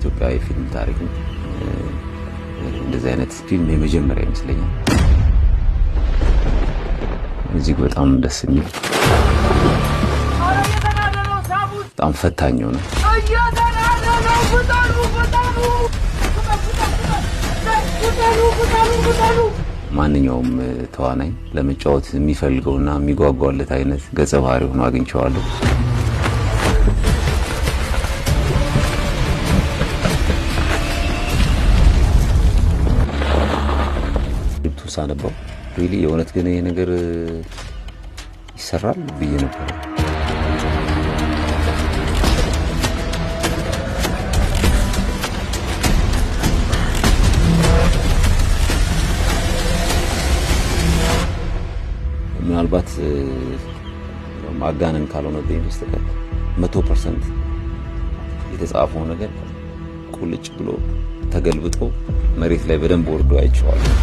በኢትዮጵያ የፊልም ታሪክ እንደዚህ አይነት ፊልም የመጀመሪያ ይመስለኛል። እጅግ በጣም ደስ የሚል፣ በጣም ፈታኝ ሆነ። ማንኛውም ተዋናይ ለመጫወት የሚፈልገውና የሚጓጓለት አይነት ገጸ ባህሪ ሆኖ አግኝቼዋለሁ። Script ኡን ሳነበው really የእውነት ግን ይሄ ነገር ይሰራል ብዬ ነበረ። ምናልባት ማጋነን ካልሆነብኝ በስተቀር 100% የተጻፈው ነገር ቁልጭ ብሎ ተገልብጦ መሬት ላይ በደንብ ወርዶ አይቼዋለሁ።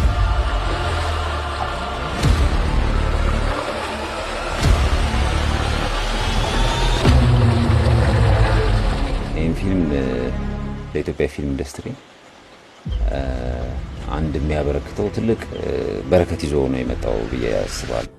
ይህም ፊልም ለኢትዮጵያ ፊልም ኢንዱስትሪ አንድ የሚያበረክተው ትልቅ በረከት ይዞ ነው የመጣው ብዬ አስባለሁ።